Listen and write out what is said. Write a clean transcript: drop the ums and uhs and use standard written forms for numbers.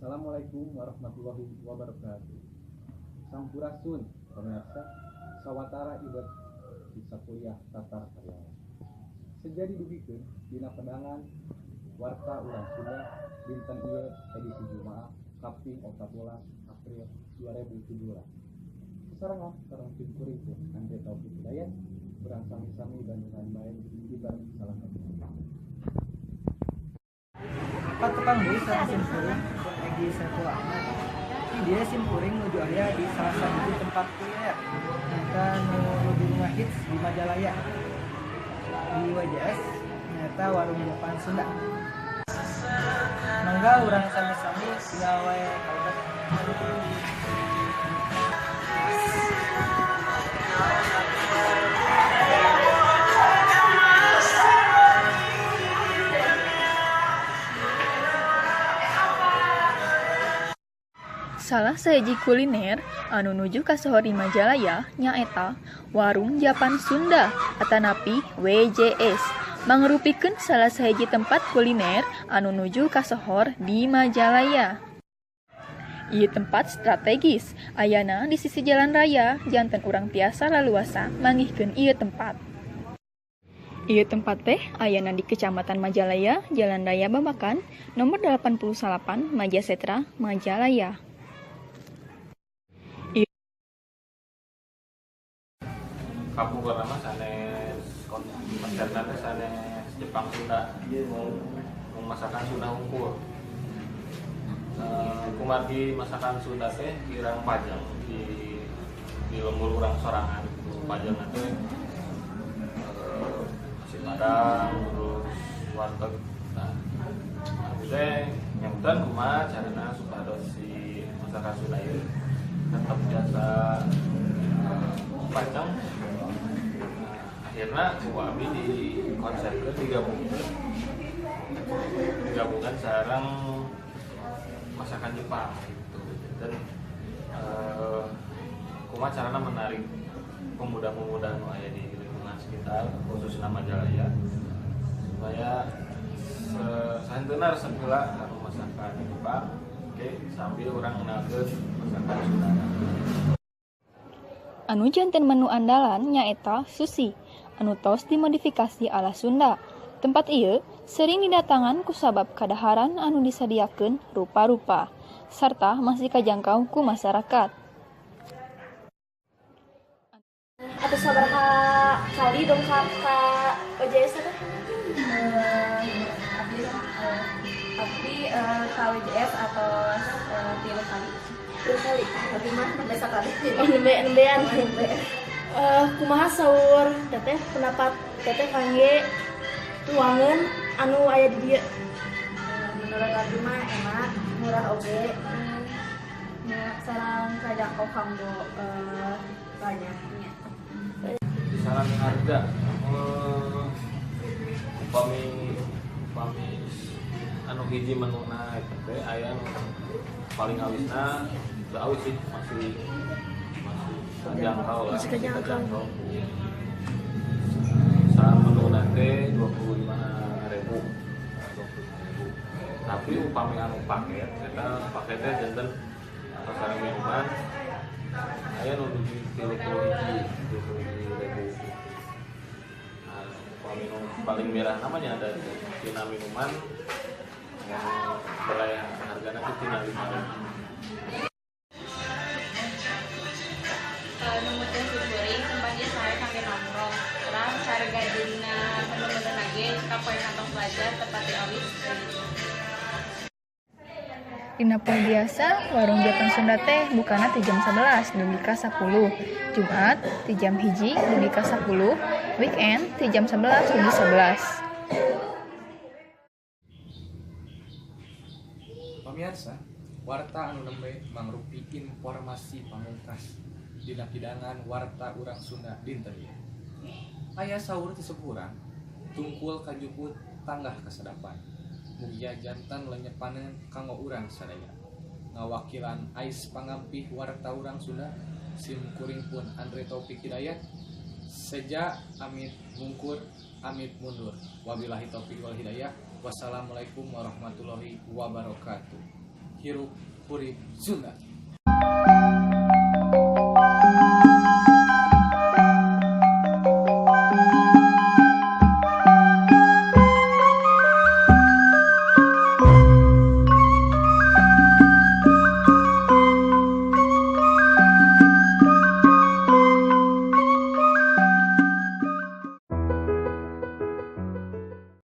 Assalamualaikum warahmatullahi wabarakatuh. Sampurasun pemirsa, sawatara ibet di sakuliah Tatar Karyawan. Seja didugikeun dina pedangan Warta Urang Sunda dinten ieu edisi Jumaah kaping 14 April 2017. Sasarengan sareng tim kuring pun Andre Taufik Hidayat, urang sami-sami bandungan bae ibet salam. Patepang deui sareng sim kuring pun Egi Saiful Ahmad. Di dieu sim kuring nuju aya di salah sahiji tempat kuliner nyaeta nu nuju ngahits di Majalaya di WJS, nyaeta Warung Japan Sunda. Mangga urang sami-sami tinggal wae kalebet. Salah sahiji kuliner anu nuju kasohor di Majalaya nyaeta Warung Japan Sunda atanapi WJS, mangrupikeun salah sahiji tempat kuliner anu nuju kasohor di Majalaya. Ieu tempat strategis ayana di sisi jalan raya, janten urang tiasa laluasa manggihkeun ieu tempat. Ieu tempat teh ayana di Kecamatan Majalaya, Jalan Raya Babakan, nomor 89, Majasetra, Majalaya. Kapungkurna mah sanes konsepna teh sanes Jepang Sunda, mung masakan Sunda hungkul. Kumargi masakan Sunda teh kirang pajang di lembur urang sorangan. Pajangna teh nasi padang terus warteg. Nah, abdi teh nyebutan kumaha carana supados si masakan Sunda ieu tetep biasa pajang. Nah, akhirnya ku abdi dikonsepkeun digabungkan sareng masakan Jepang gitu. Dan kumaha carana menarik pemuda-pemuda nu aya di lingkungan sekitar khususnya Majalaya supaya sahenteuna resep heula kana masakan Jepang, oke, sambil urang ngenalkeun masakan Sunda. Anu janten menu andalan nyaeta sushi anu tos dimodifikasi ala Sunda. Tempat ieu sering didatangan kusabab kadaharan anu disadiakeun rupa-rupa sarta masih kajangkau ku masyarakat. Atau sabaraha kali dongkap ka WJS teh? Abdi ka WJS atau 3 kali. 3 kali. Tapi mah nembe sakali. Oh, nembe nembean. Nembe. Kumaha saur teteh, pendapat teteh kangge tuangan anu aya di dieu? Menurut abdi mah enak, murah oge. Nya sareng kajangkau kanggo banyaknya. Kisaran harga upami upami anu hiji menuna eta teh aya nu paling awisna, teu awis sih, masih masih terjangkau lah. Masih kajangkau. Sa menuna teh 25.000, 25.000. Tapi upami anu paket eta paketnya janten atau sareng minuman aya nu dugi 31, 31.000. Nah, upami nu paling merah namanya ada tina minuman yang mulai hargana teh tina 5.000. Numutkeun simkuring, tempatnya sae kangge nongkrong. Terus harga dina menu-menu ge cekap poe kantong pelajar tepat di awis. Dina poe biasa, Warung Japan Sunda teh bukana ti jam 11 dugi ka 10, Jumat ti jam 1 dugi ka 10, weekend ti jam 11 dugi 11. Pamirsa, warta anu nembe mangrupi informasi pamungkas dina pidangan Warta Urang Sunda dinten ieu. Aya saur ti sepuh, tungkul kajuput tanggah kasadapan. Mugia janten lenyepaneun kanggo urang sadaya. Ngawakilan ais pangampih Warta Urang Sunda, sim kuring pun Andre Taufik Hidayat, seja amit mungkur amit mundur. Wabillahi taufik wal hidayah. Wassalamualaikum warahmatullahi wabarakatuh. Hirup Hurip Sunda.